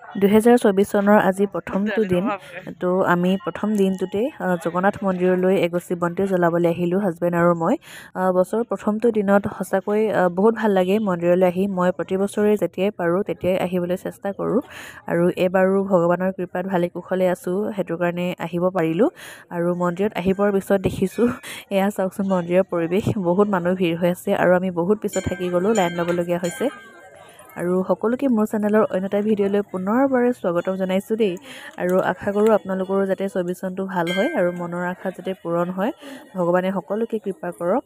2024 চনৰ আজি প্ৰথমটো দিন। তো আমি প্ৰথম দিনটোতে জগন্নাথ মন্দিৰলৈ এগছি বন্তি জ্বলাবলৈ আহিলোঁ, হাজবেণ্ড আৰু মই। বছৰৰ প্ৰথমটো দিনত সঁচাকৈ বহুত ভাল লাগে মন্দিৰলৈ আহি। মই প্ৰতি বছৰে যেতিয়াই পাৰোঁ তেতিয়াই আহিবলৈ চেষ্টা কৰোঁ আৰু এইবাৰো ভগৱানৰ কৃপাত ভালে কুশলে আছোঁ, সেইটো কাৰণে আহিব পাৰিলোঁ। আৰু মন্দিৰত আহি পোৱাৰ পিছত দেখিছোঁ, এয়া চাওকচোন মন্দিৰৰ পৰিৱেশ, বহুত মানুহ ভিৰ হৈ আছে আৰু আমি বহুত পিছত থাকি গ'লোঁ, লাইন ল'বলগীয়া হৈছে। আৰু সকলোকে মোৰ চেনেলৰ অন্য এটা ভিডিঅ'লৈ পুনৰবাৰে স্বাগতম জনাইছোঁ দেই। আৰু আশা কৰোঁ আপোনালোকৰো যাতে 24 চনটো ভাল হয় আৰু মনৰ আশা যাতে পূৰণ হয়, ভগৱানে সকলোকে কৃপা কৰক।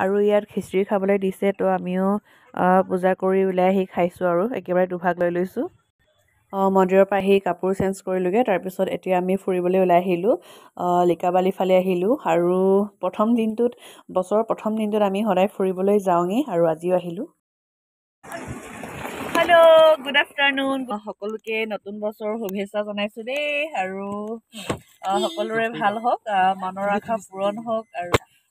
আৰু ইয়াত খিচিৰি খাবলৈ দিছে, তো আমিও পূজা কৰি ওলাই আহি খাইছোঁ আৰু একেবাৰে দুভাগ লৈ লৈছোঁ। মন্দিৰৰ পৰা আহি কাপোৰ চেঞ্জ কৰিলোঁগৈ, তাৰপিছত এতিয়া আমি ফুৰিবলৈ ওলাই আহিলোঁ, লিকাবালি ফালে আহিলোঁ। আৰু প্ৰথম দিনটোত, বছৰৰ প্ৰথম দিনটোত আমি সদায় ফুৰিবলৈ যাওঁগৈ আৰু আজিও আহিলোঁ। হেল্ল', গুড আফটাৰনুন, সকলোকে নতুন বছৰৰ শুভেচ্ছা জনাইছোঁ দেই। আৰু সকলোৰে ভাল হওক, মনৰ আশা পূৰণ হওক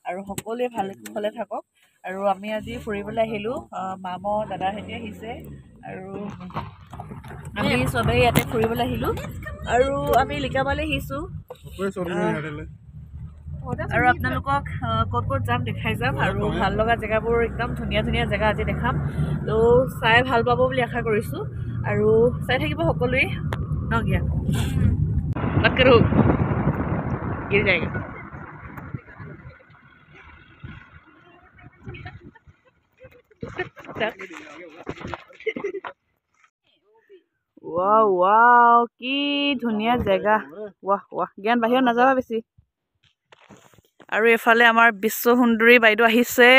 আৰু সকলোৱে ভালে কুশলে থাকক। আৰু আমি আজি ফুৰিবলৈ আহিলোঁ, মাম দাদাহঁতে আহিছে আৰু আমি চবেই ইয়াতে ফুৰিবলৈ আহিলোঁ। আৰু আমি লিকাবালি আহিছোঁ আৰু আপোনালোকক ক'ত ক'ত যাম দেখাই যাম আৰু ভাল লগা জেগাবোৰ, একদম ধুনীয়া ধুনীয়া জেগা আজি দেখাম, তো চাই ভাল পাব বুলি আশা কৰিছোঁ আৰু চাই থাকিব সকলোৱে ন। গিয়া मत करो, गिर जाएगा। ৱাও ৱাও, কি ধুনীয়া জেগা, ৱাহ ৱাহ। জ্ঞান, বাহিৰত নাযাবা বেছি। আৰু এইফালে আমাৰ বিশ্ব সুন্দৰী বাইদেউ আহিছে।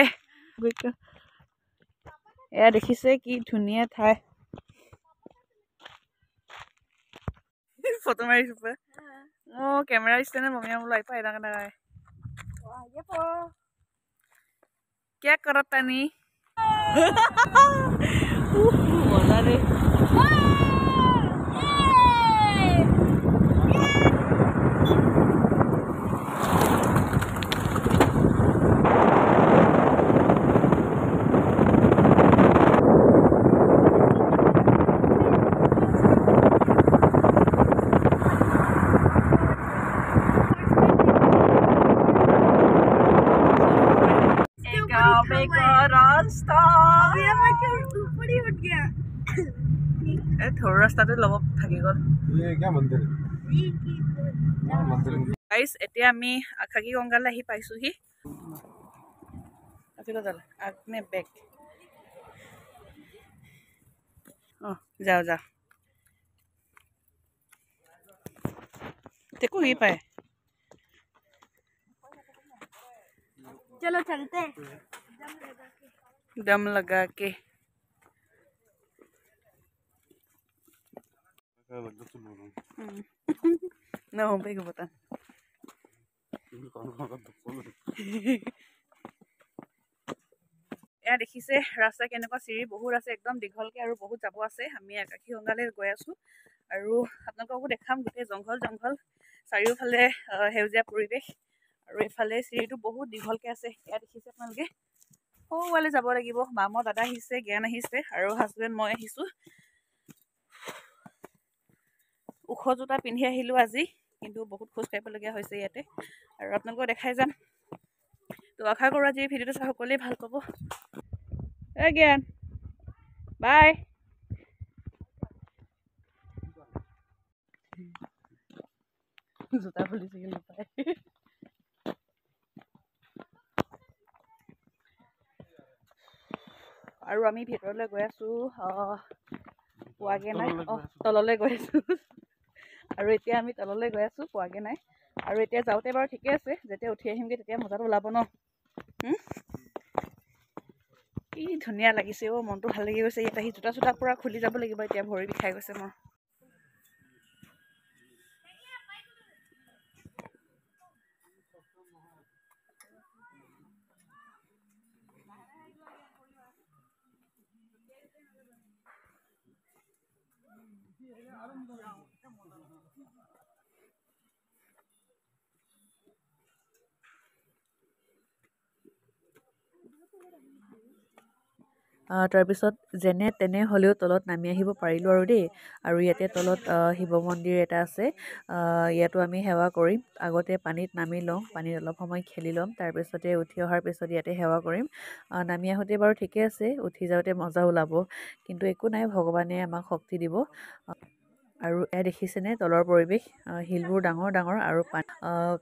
এয়া দেখিছে কি ধুনীয়া ঠাই, ফটো মাৰিছো। অঁ, কেমেৰা ষ্টেণ্ডে মমিয়া বোলো আহি পাই। কিয়া কৰতানি মজা দেই। সৰু ৰাস্তাটো ল'ব থাকি গ'ল। গাইছ, এতিয়া আমি আকাশী গংগালৈ আহি পাইছোহি। আগ নে বেক? অঁ, যাওঁ যাওঁ, देखो ये पाए। चलो चलते हैं दम लगा के। No, big बता। এয়া দেখিছে ৰাস্তা কেনেকুৱা, চিৰি বহুত আছে একদম দীঘলকে আৰু বহুত যাব আছে। আমি আকাশী গংগালৈ গৈ আছোঁ আৰু আপোনালোককো দেখাম। গোটেই জংঘল জংঘল, চাৰিওফালে সেউজীয়া পৰিৱেশ আৰু এইফালে চিৰিটো বহুত দীঘলকে আছে। এয়া দেখিছে আপোনালোকে, সৌৱালে যাব লাগিব। মামা দাদা আহিছে, জ্ঞান আহিছে আৰু হাজবেণ্ড মই আহিছোঁ। ওখ জোতা পিন্ধি আহিলোঁ আজি, কিন্তু বহুত খোজ কাঢ়িবলগীয়া হৈছে ইয়াতে আৰু আপোনালোকক দেখাই যাম। তো আশা কৰোঁ আজি ভিডিঅ'টো চাই সকলোৱে ভাল পাব। এ জ্ঞান, বাই। জোতা খুলিছে নাপায়। আৰু আমি ভিতৰলৈ গৈ আছোঁ, পোৱাগৈ নাই। অঁ, তললৈ গৈ আছোঁ আৰু এতিয়া আমি তললৈ গৈ আছোঁ, পোৱাগৈ নাই। আৰু এতিয়া যাওঁতে বাৰু ঠিকে আছে, যেতিয়া উঠি আহিমগৈ তেতিয়া মজাটো ওলাব ন। কি ধুনীয়া লাগিছে অ', মনটো ভাল লাগি গৈছে ইয়াত আহি। জোতা চোতা পূৰা খুলি যাব লাগিব এতিয়া, ভৰি বিষাই গৈছে মোৰ। তাৰপিছত যেনে তেনে হ'লেও তলত নামি আহিব পাৰিলোঁ আৰু দেই। আৰু ইয়াতে তলত শিৱ মন্দিৰ এটা আছে, ইয়াতো আমি সেৱা কৰিম। আগতে পানীত নামি লওঁ, পানীত অলপ সময় খেলি ল'ম, তাৰপিছতে উঠি অহাৰ পিছত ইয়াতে সেৱা কৰিম। নামি আহোঁতে বাৰু ঠিকে আছে, উঠি যাওঁতে মজা ওলাব, কিন্তু একো নাই, ভগৱানে আমাক শক্তি দিব। আৰু এয়া দেখিছেনে তলৰ পৰিৱেশ, শিলবোৰ ডাঙৰ ডাঙৰ আৰু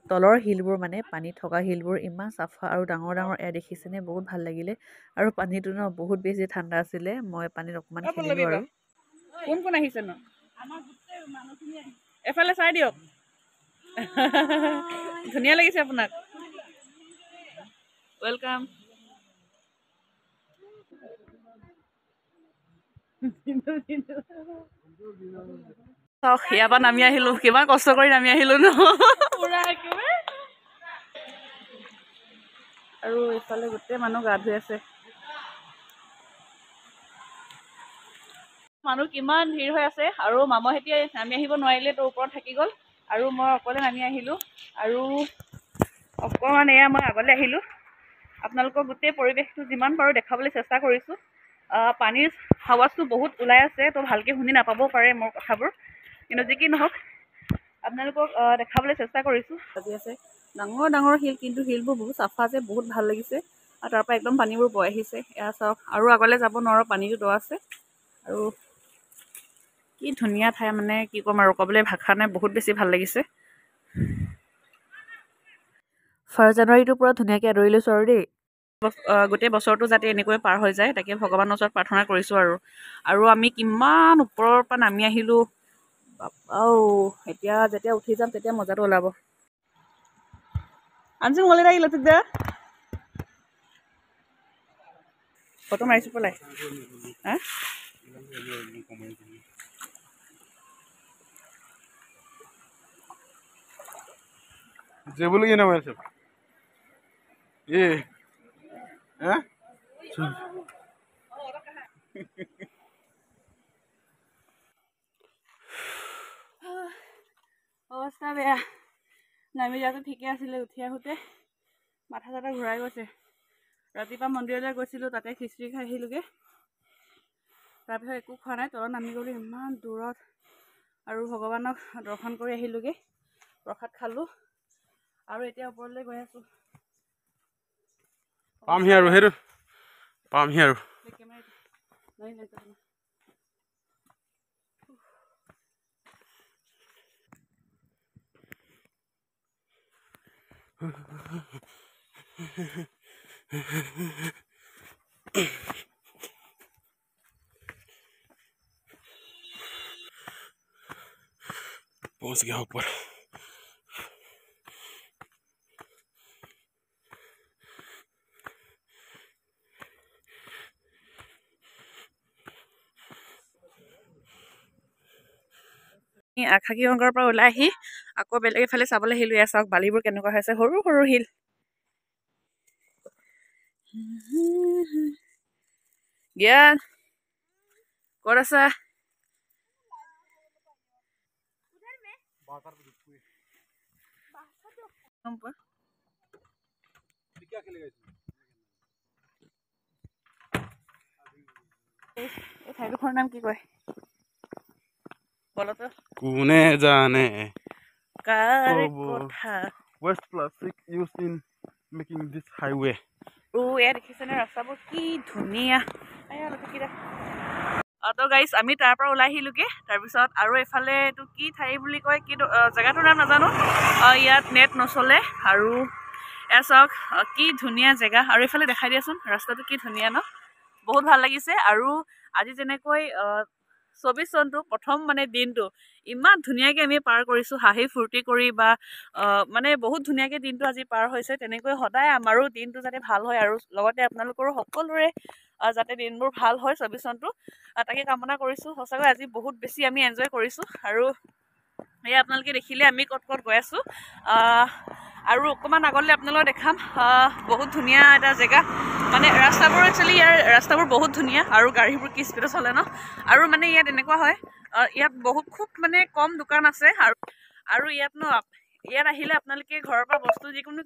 তলৰ শিলবোৰ মানে পানীত থকা শিলবোৰ ইমান চাফা আৰু ডাঙৰ ডাঙৰ। এয়া দেখিছেনে, বহুত ভাল লাগিলে। আৰু পানীটো ন বহুত বেছি ঠাণ্ডা আছিলে, মই পানীত অকণমান খেলিলোঁ। আৰু কোন কোন আহিছে ন এফালে চাই দিয়ক, ধুনীয়া লাগিছে আপোনাক, welcome. চাওক, ইয়াৰ পৰা নামি আহিলোঁ, কিমান কষ্ট কৰি নামি আহিলোঁ ন। আৰু এইফালে গোটেই মানুহ গা ধুই আছে, মানুহ কিমান ভিৰ হৈ আছে। আৰু মামাহেঁতি নামি আহিব নোৱাৰিলে, তো ওপৰত থাকি গ'ল, আৰু মই অকলে নামি আহিলোঁ। আৰু অকণমান এয়া মই আগলৈ আহিলোঁ, আপোনালোকক গোটেই পৰিৱেশটো যিমান পাৰোঁ দেখাবলৈ চেষ্টা কৰিছোঁ। পানীৰ আৱাজটো বহুত ওলাই আছে, তো ভালকৈ শুনি নাপাবও পাৰে মোৰ কথাবোৰ, কিন্তু যি কি নহওক আপোনালোকক দেখাবলৈ চেষ্টা কৰিছোঁ। আজি আছে ডাঙৰ ডাঙৰ শিল, কিন্তু শিলবোৰ বহুত চাফা যে, বহুত ভাল লাগিছে। আৰু তাৰপৰা একদম পানীবোৰ বৈ আহিছে। এয়া চাওক, আৰু আগলৈ যাব নোৱাৰোঁ, পানীটো দ আছে। আৰু কি ধুনীয়া ঠাই, মানে কি ক'ম আৰু, ক'বলৈ ভাষা নাই, বহুত বেছি ভাল লাগিছে। 1 জানুৱাৰীটোৰ পৰা ধুনীয়াকৈ আদৰি লৈছোঁ আৰু দেই। গোটেই বছৰটো যাতে এনেকৈ পাৰ হৈ যায় তাকে ভগৱানৰ ওচৰত প্ৰাৰ্থনা কৰিছোঁ। আৰু আৰু আমি কিমান ওপৰৰ পৰা নামি আহিলোঁ, বাপাও, এতিয়া যেতিয়া উঠি যাম তেতিয়া মজাটো ওলাব। আনচোন গ'লে লাগিল দা ফটো মাৰিছোঁ পলাই। হা, অৱস্থা বেয়া, নামি যাওঁতে ঠিকে আছিলে, উঠি আহোঁতে মাথা চাথা ঘূৰাই গৈছে। ৰাতিপুৱা মন্দিৰলৈ গৈছিলোঁ, তাতে খিচিৰি খাই আহিলোঁগৈ, তাৰপিছত একো খোৱা নাই, তলত নামি গ'লোঁ ইমান দূৰত, আৰু ভগৱানক দৰ্শন কৰি আহিলোঁগৈ, প্ৰসাদ খালোঁ, আৰু এতিয়া ওপৰলৈ গৈ আছোঁ। পামহি আৰু, সেইটো পামহি আৰু। पहुंच गया ऊपर। আশাকী গংগাৰ পৰা ওলাই আহি আকৌ বেলেগ এফালে চাবলৈ আহিলোঁ। এয়া চাওক বালিবোৰ কেনেকুৱা হৈছে, সৰু সৰু শিল। জ্ঞান ক'ত আছা? এই ঠাইডোখৰৰ নাম কি কয় বলতো? কোনে জানে কাৰ কথা। Waste plastic used in making this highway. এয়া দেখিছেনে ৰাস্তাবোৰ কি ধুনীয়া। তো গাইজ আমি তাৰ পৰা ওলাই আহিলোগৈ। তাৰপিছত আৰু এইফালে এইটো কি ঠাই বুলি কয়, কি জেগাটোৰ নাম নাজানো, ইয়াত নেট নচলে। আৰু এয়া চাওক কি ধুনীয়া জেগা। আৰু এইফালে দেখাই দিয়াচোন ৰাস্তাটো কি ধুনীয়া ন, বহুত ভাল লাগিছে। আৰু আজি যেনেকৈ 24 চনটো প্ৰথম মানে দিনটো ইমান ধুনীয়াকৈ আমি পাৰ কৰিছোঁ, হাঁহি ফূৰ্তি কৰি বা মানে বহুত ধুনীয়াকৈ দিনটো আজি পাৰ হৈছে। তেনেকৈ সদায় আমাৰো দিনটো যাতে ভাল হয় আৰু লগতে আপোনালোকৰো সকলোৰে যাতে দিনবোৰ ভাল হয় 24 চনটো, তাকে কামনা কৰিছোঁ। সঁচাকৈ আজি বহুত বেছি আমি এনজয় কৰিছোঁ। আৰু এয়া আপোনালোকে দেখিলে আমি ক'ত ক'ত গৈ আছোঁ। আৰু অকণমান আগলৈ আপোনালোকক দেখাম বহুত ধুনীয়া এটা জেগা। মানে ৰাস্তাবোৰ একচুৱেলি ইয়াৰ ৰাস্তাবোৰ বহুত ধুনীয়া আৰু গাড়ীবোৰ কি স্পীডত চলে ন। আৰু মানে ইয়াত এনেকুৱা হয়, ইয়াত বহুত খুব মানে কম দোকান আছে। আৰু আৰু ইয়াত ন ইয়াত আহিলে আপোনালোকে ঘৰৰ পৰা বস্তু যিকোনো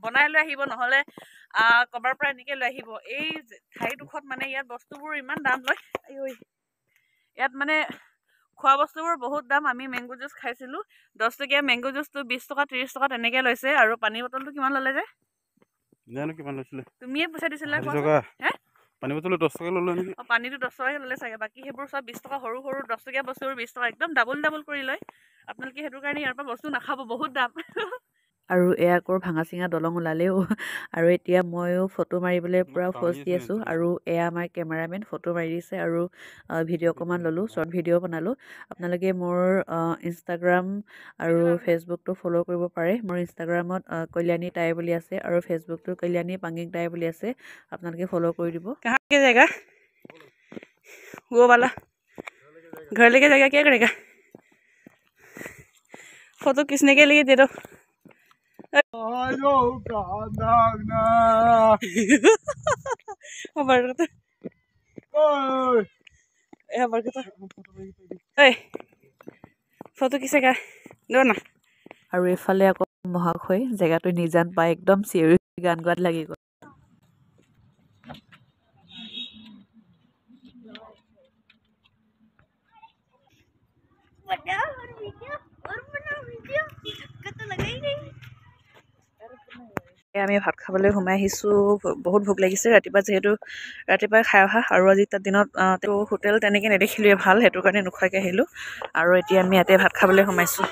বনাই লৈ আহিব, নহ'লে ক'ৰবাৰ পৰা এনেকৈ লৈ আহিব। এই ঠাইডোখৰত মানে ইয়াত বস্তুবোৰ ইমান দাম লয়। ইয়াত মানে খোৱা বস্তুবোৰ বহুত দাম। আমি মেংগ' জুচ খাইছিলোঁ, 10 টকীয়া মেংগ' জুচটো 20 টকা 30 টকা তেনেকৈ লৈছে। আৰু পানী বটলটো কিমান ল'লে যে? জানো কিমান লৈছিলে, তুমিয়ে পইচা দিছিলা? পানী বটলটো 10 টকা ল'লে নেকি? অঁ, পানীটো 10 টকাকৈ ল'লে চাগে। বাকী সেইবোৰ চব 20 টকা, সৰু সৰু 10 টকীয়া বস্তুবোৰ 20 টকা, একদম ডাবল ডাবল কৰি লয়। আপোনালোকে সেইটো কাৰণে ইয়াৰ পৰা বস্তু নাখাব, বহুত দাম। আৰু এয়া আকৌ ভাঙা চিঙা দলং ওলালেও। আৰু এতিয়া ময়ো ফটো মাৰিবলৈ পূৰা ফ'জ দি আছোঁ। আৰু এয়া আমাৰ কেমেৰামেন ফটো মাৰি দিছে আৰু ভিডিঅ' অকণমান ল'লোঁ, শ্বৰ্ট ভিডিঅ' বনালোঁ। আপোনালোকে মোৰ ইনষ্টাগ্ৰাম আৰু ফেচবুকটো ফ'ল' কৰিব পাৰে। মোৰ ইনষ্টাগ্ৰামত কল্যাণী টাই বুলি আছে আৰু ফেচবুকটো কল্যাণী পাংগিং টাই বুলি আছে, আপোনালোকে ফ'ল' কৰি দিব। घर लेके जाएगा, क्या करेगा? फोटो किसने के लिए दे दो। ফটো কিছে কা দো না। আৰু এইফালে আকৌ মহাশয় জেগাটো নিজান পাই একদম চিঞৰি গান গোৱাত লাগি গ'ল। আমি ভাত খাবলৈ সোমাই আহিছোঁ, বহুত ভোক লাগিছে। ৰাতিপুৱা যিহেতু ৰাতিপুৱাই খাই অহা, আৰু আজি তাত দিনত হোটেল তেনেকৈ নেদেখিলোৱে ভাল, সেইটো কাৰণে নোখোৱাকৈ আহিলোঁ। আৰু এতিয়া আমি ইয়াতে ভাত খাবলৈ সোমাইছোঁ।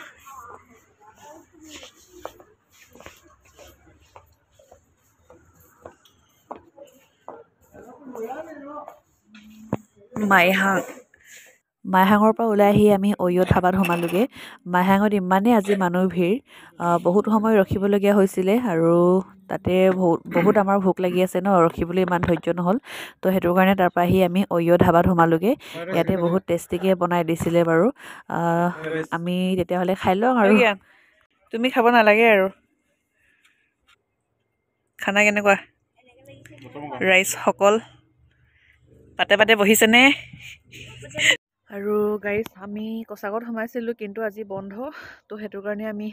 মাইহাং মাইহাঙৰ পৰা ওলাই আহি আমি অয়ো ধাবাত সোমালোগৈ। মাইহাঙত ইমানেই আজি মানুহ ভিৰ, বহুত সময় ৰখিবলগীয়া হৈছিলে। আৰু তাতে বহুত আমাৰ ভোক লাগি আছে ন, ৰখিবলৈ ইমান ধৈৰ্য নহ'ল। তো সেইটো কাৰণে তাৰপৰা আহি আমি অয়ো ধাবাত সোমালোগৈ। ইয়াতে বহুত টেষ্টিকৈ বনাই দিছিলে বাৰু। আমি তেতিয়াহ'লে খাই লওঁ। আৰু তুমি খাব নালাগে আৰু। খানা কেনেকুৱা? ৰাইজসকল পাতে পাতে বহিছেনে? আৰু গাইজ, আমি কচাকত সোমাইছিলোঁ, কিন্তু আজি বন্ধ, তো সেইটো কাৰণে আমি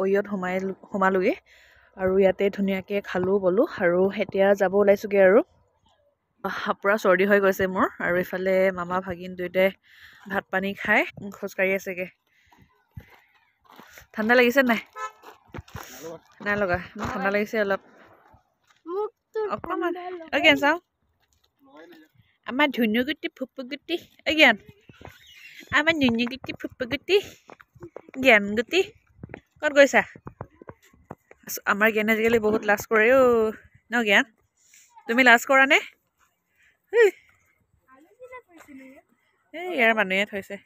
অয়ত সোমালোগৈ। আৰু ইয়াতে ধুনীয়াকৈ খালোঁ বলোঁ আৰু এতিয়া যাব ওলাইছোঁগৈ। আৰু পূৰা চৰ্দি হৈ গৈছে মোৰ। আৰু ইফালে মামা ভাগিন দুয়োটাই ভাত পানী খাই খোজকাঢ়ি আছেগৈ। ঠাণ্ডা লাগিছে নাই? নাই লগা? মোৰ ঠাণ্ডা লাগিছে অলপ অকণমান। অ' চাওঁ আমাৰ ধুনুগুটি ফুপুগুটি, অ' জ্ঞান, আমাৰ নুনুগুটি ফুপুগুটি, জ্ঞানগুটি ক'ত গৈছা? আমাৰ জ্ঞানে আজিকালি বহুত লাজ কৰে অ' ন জ্ঞান? তুমি লাজ কৰা নে? এই ইয়াৰ মানুহে থৈছে।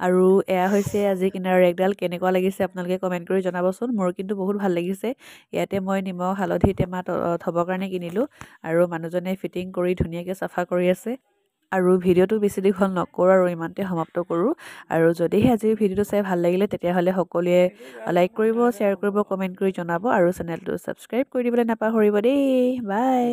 আৰু এয়া হৈছে আজি কিনাৰ ৰেগডাল। কেনেকুৱা লাগিছে আপোনালোকে কমেণ্ট কৰি জনাবচোন। মোৰ কিন্তু বহুত ভাল লাগিছে। ইয়াতে মই নিমখ হালধি টেমা থ'বৰ কাৰণে কিনিলোঁ। আৰু মানুহজনে ফিটিং কৰি ধুনীয়াকৈ চাফা কৰি আছে। আৰু ভিডিঅ'টো বেছি দীঘল নকৰোঁ আৰু ইমানতে সমাপ্ত কৰোঁ। আৰু যদিহে আজিৰ ভিডিঅ'টো চাই ভাল লাগিলে তেতিয়াহ'লে সকলোৱে লাইক কৰিব, শ্বেয়াৰ কৰিব, কমেণ্ট কৰি জনাব। আৰু চেনেলটো ছাবস্ক্ৰাইব কৰি দিবলৈ নাপাহৰিব দেই। বাই।